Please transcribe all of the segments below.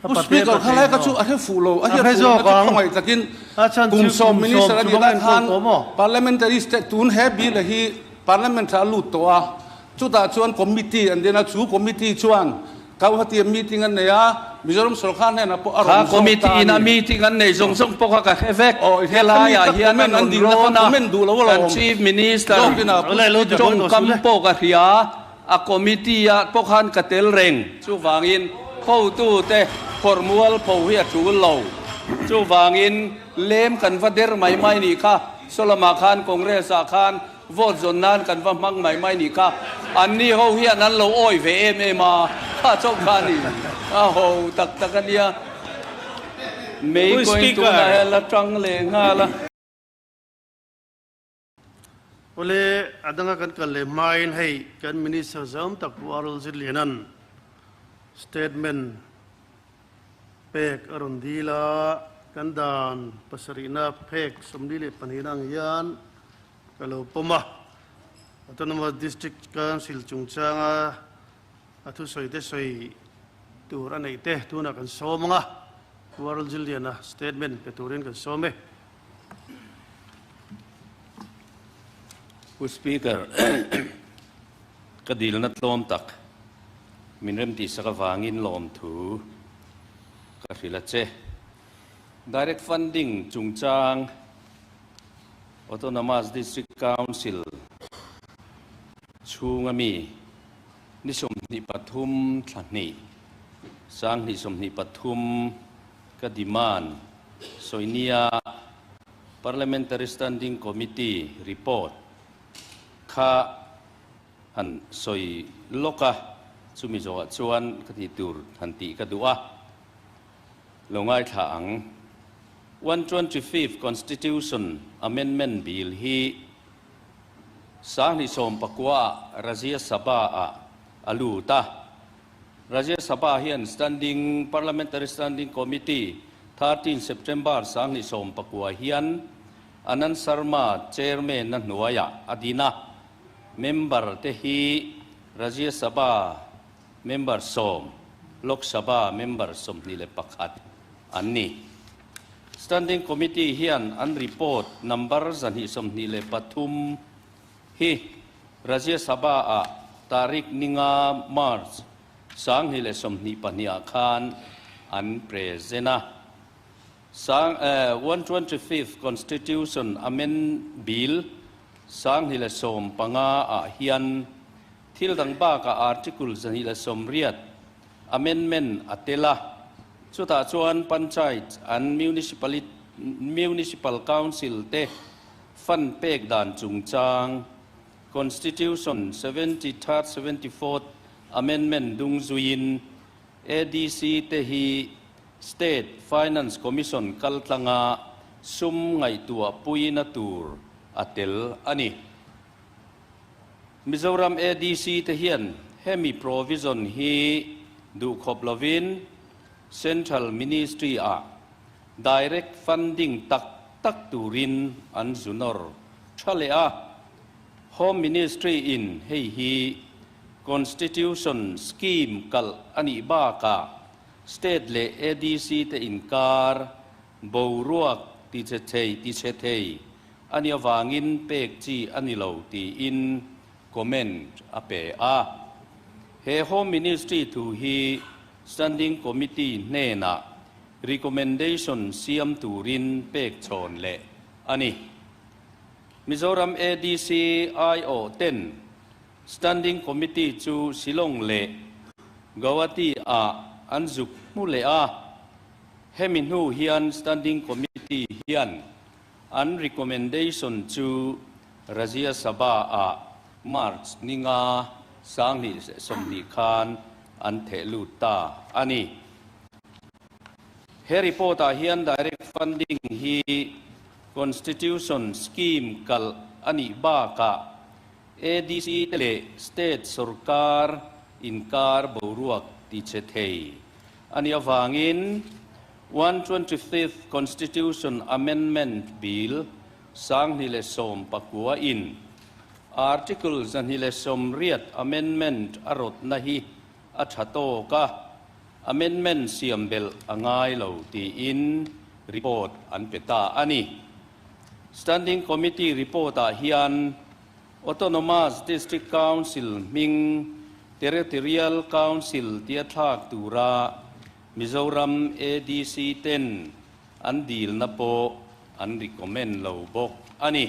Pu Speaker, khalai kha chu a hre fuh lo, a hriat fuh lohna chu khawngaih takin kum sawm Minister a nih lai khan Parliamentary State tun he bill a hi Parliament ah a lut tawh a, chutah chuan Committee an din a, chu Committee chuan Guwahati ah meeting an nei a, Mizoram sorkar hnenah pawh a rawn zawk ta a ni. Kha Committee in a meeting an nei zawng zawng pawh kha ka hre vek, helai ah hian an rawn rawn a, kan Chief Minister tawngkam pawh ka hria. A committee ah pawh khan ka tel reng. Chuvangin hotute phawrh mual pho hi a tul lo. Chuvangin lem kan va der mai mai nih kha. Sawlamah khan Congress ah khan vote zawn nan kan va hmang mai mai nih kha. Anni ho hian an lo awi ve em em a, kha chauh kha a ni. A ho tak tak a nia. Mei coin tunah hian la tang leh nghal a. Awle, a danga kan kal leh hmain hei kan Minister zam tak Pu Arul Zirliana'n statement pek a rawn dil a, kan dan pasarihna phek 42 ang hian ka lo pawm a. Autonomous District Council chungchanga a thusawi te sawi tur a neih te tunah kan sawm ang a, Pu Arul Zirliana statement pe turin kan sawm e. Pu Speaker, ka dilna tlawm tak min remtihsak avangin lawmthu ka hrilh a che. Direct Funding chungchang Autonomous District Council chhunga mi ni 23 thla hnih 2023 ka demand sawinia Parliamentary Standing Committee report kha han sawi lawk a, chumi zawhah chuan ka tih tur han tih ka duh a, lo ngaithla ang. 125 Constitution Amendment Bill hi 2019 ah Rajya Sabha ah a lut a. Rajya Sabha hian Standing Parliamentary Standing Committee 13 September 2019 hian Anand Sharma Chairman-a hnuaiah a din a, member te hi Rajya Sabha member sawm, Lok Sabha member 21 an ni. Standing Committee hian an report number 123 Hi Rajya Sabha-ah tarik ninga March 2022 ah khan an present a. Sang 125th Constitution Amend Bill 2015 ah hian thil dang bakah Article 180 amendment a tel a, chutah chuan Panchayat and Municipal Council te Fund pek dan chungchang, Constitution 73rd, 74th Amendment dung zuiin ADC te hi State Finance Commission kaltlanga sum ngaihtuah puina tur a tel a ni. Mizoram ADC te hian hemi provision hi duhkhawp lovin Central Ministry ah Direct funding tak tak turin an zu nawr tha leh a, Home Ministry in hei hi Constitution scheme kalh a nih bakah State leh ADC te inkar boruak tichhe thei tichhe thei a nih avangin pek chi a ni lo tiin comment a pe a. He Home Ministry thu hi Standing Committee hnenah Recommendation siam turin pek chhawn leh a ni. Mizoram ADC aiawh ten Standing Committee chu Shillong leh Guwahati ah an zuk hmu leh a, hemi hnu hian Standing Committee hian an recommendation chu Rajya Sabha ah March ninga 2020 khan an theh lut ta a ni. He report-ah hian direct funding hi Constitution scheme kalh a nih bakah ADC te leh state sorkar inkar boruak tichhe thei a nih avangin 125th Constitution Amendment Bill 2019 in Article 180 Amendment a rawtna hi a tha tawk a. Amendment siam belh a ngai lo tiin report an pe ta a ni. Standing Committee report-ah hian Autonomous District Council hming Territorial Council tia thlak tura Mizoram ADC ten an dilna pawh an recommend lo bawk a ni.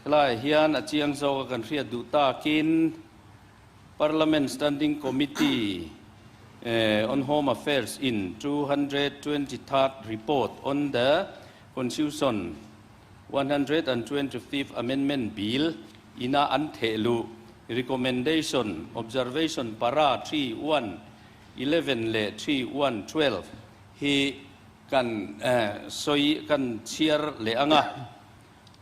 Helaiah hian a chiang zawka kan hriat duh takin Parliament Standing Committee on Home Affairs in 223rd report on the Constitution 125th Amendment Bill ina an theh luh recommendation observation para 3 1 11 leh 3 1 12 hi kan sawi kan chhiar leh ang a.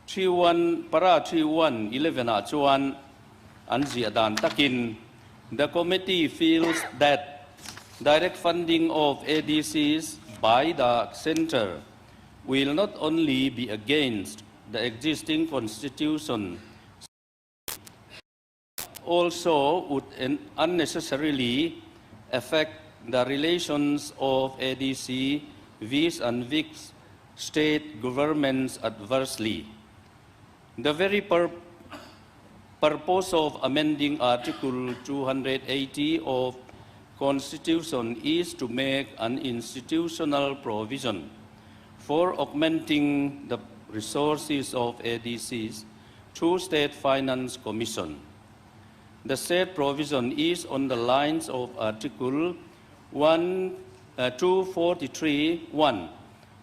3 1 para 3 1 11 ah chuan an ziah dan takin The committee feels that direct funding of ADCs by the Centre will not only be against the existing constitution also would unnecessarily affect the relations of ADC vis and vis state governments adversely. The very purpose of amending Article 280 of Constitution is to make an institutional provision for augmenting the resources of ADCs through State Finance Commission. The said provision is on the lines of Article 1, 243.1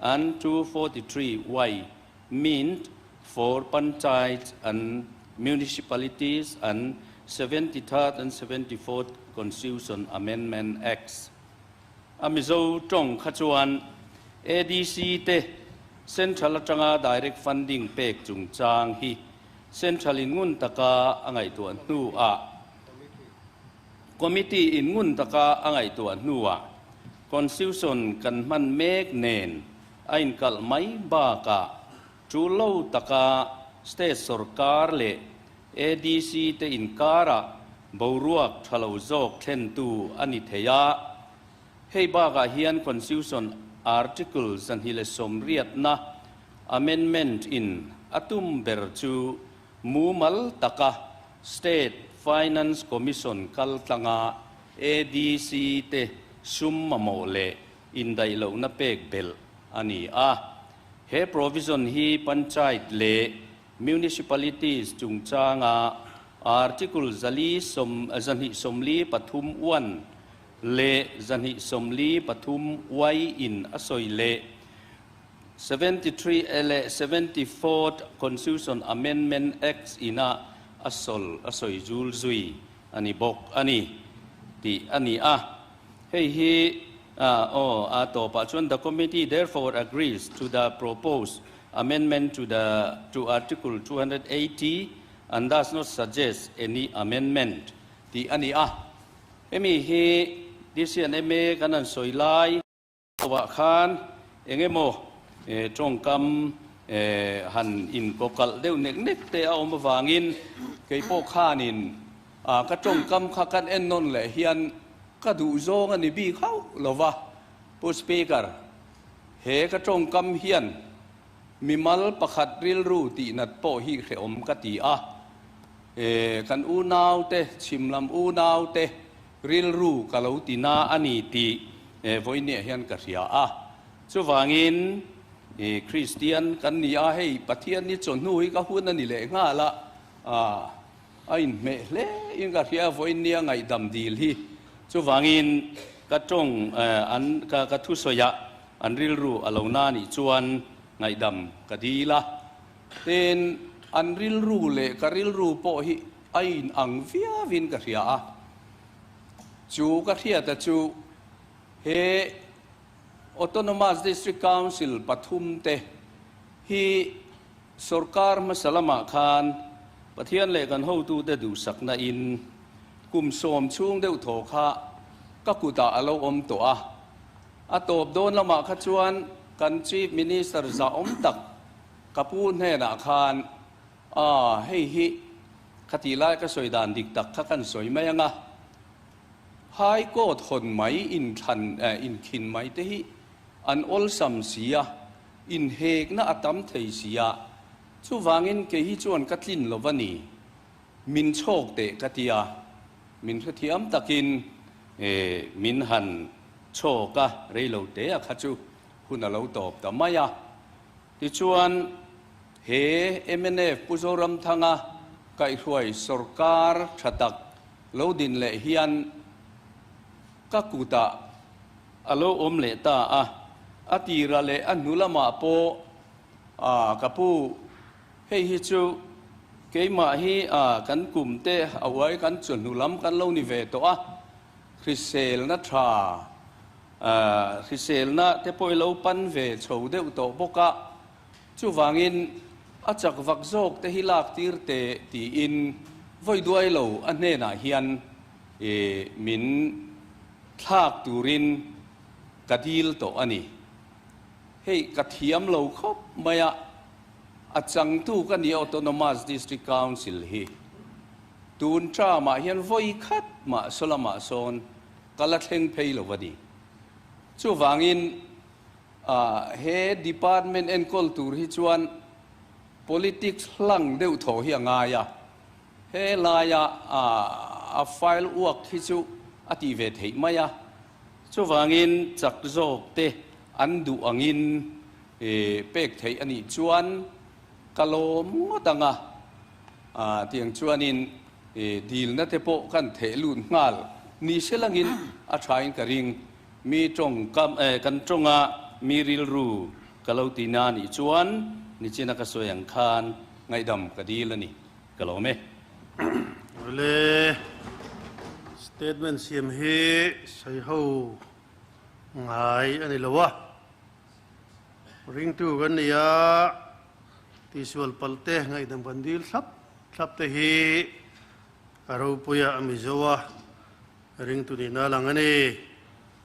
and 243Y meant for panchayats and municipalities and 73rd and 74th Constitution Amendment Acts. A Mizo tawng kha chuan ADC te Central atanga direct funding pek chungchang hi Central in ngun taka a ngaihtuah hnuah Committee in ngun taka a ngaihtuah hnuah Constitution kan hman mek nen a inkalh mai bakah tul lo taka State sawrkar leh ADC te inkarah boruak tha lo zawk thlentu a ni thei a. Hei bakah hian Constitution Article 180na Amendment in a tum ber chu mumal taka State Finance Commission kaltlanga ADC te sum mamawh leh indaih lohna pek belh a ni a. He provision hi Panchayat leh Municipalities chungchanga Article 423 1 leh 243 Y in a sawi leh 73 leh 74th Constitution Amendment Acts ina a sawl a sawi zul zui a ni bawk a ni tih a ni a. Hei hi aw a tawpah chuan The committee therefore agrees to the proposed amendment to the to Article 280 and does not suggest any amendment tih a ni a. Hemi hi DCNMA kan han sawi lai Lovah khan eng emaw tawngkam han inkawkalh deuh nek nek te a awm avangin kei pawh khanin ka tawngkam kha kan en nawn leh hian ka duh zawng a ni bik hauh lova. Pu Speaker, he ka tawngkam hian mimal pakhat rilru tihnat pawh hi hrehawm ka ti a. Kan unaute, chhim lam unaute rilru ka lo ti na a ni tih vawinia hian ka hria a. Chuvangin Kristian kan ni a, hei Pathian ni chawhnu hi ka hun a ni leh nghal a, a inhmeh hle in ka hria vawinia ngaihdam dil hi. Chuvangin ka tawng an ka thusawiah an rilru a lo na nih chuan ngaihdam ka dil a. Tin, an rilru leh ka rilru pawh hi a inang viauin ka hria a. Chu ka hriata chu he Autonomous District Council pathum te hi sorkar hmasa lamah khan Pathian leh kan hotute duhsakna in kum sawm chhung deuh thaw kha ka kutah a lo awm tawh a. A tawp dawn lamah kha chuan kan Chief Minister zahawm tak ka pu hnenah khan, A, hei hi khatih lai ka sawi dan dik tak kha kan sawi mai ang a. High Court hawn mai inthlan inkhin mai te hi an awlsam si a, inhekna a tam thei si a, chuvangin kei hi chuan ka tlin lo va ni. Min chhawk teh ka ti a, min hrethiam takin min han chhawk a, reilo te a kha chu hun a lo tawp ta mai a. Tichuan, he mnf Pu Zoramthanga kaihhruai sawrkar tha tak lo din leh hian ka kutah a lo awm leh ta a, a tira leh a hnu lamah pawh a ka pu hei hi chu keimah hi a kan kum te a uai kan chu hnu lam kan lo ni ve tawh a, hriselna tha hriselna te pawh i lo pan ve chho deuh tawh bawk a, Chuvangin, a chak vak zawk te hi lak tir teh tiin vawi duai lo a hnenah hian min thlak turin ka dil tawh a ni. Hei ka thiam lo khawp mai a, a changtu ka ni Autonomous District Council hi tun term-ah hian vawi khat mah saw lamah sawn ka la thleng phei lo a ni. Chuvangin, He department enkawl tur hi chuan politics hlang deuh thaw hi a ngai a, he laia a file uak hi chu a tih ve theih mai a, chuvangin chak zawk te an duh angin pek theih a nih chuan ka lawm ngawt ang a, tiang chuanin dilna te pawh kan theh lut nghal ni selangin a thain ka ring. Mi tawngkam eh kan tawnga mi rilru ka lo ti na nih chuan nichina ka sawi ang khan ngaihdam ka dil a ni. Ka lawm e. Awle, statement siam hi sawi ho ngai a ni lo a, ringtu kan ni a, tihsual palh te ngaihdam kan dil thlap thlap te hi a ropuia a Mizo a, Ringtu nihna lang a ni.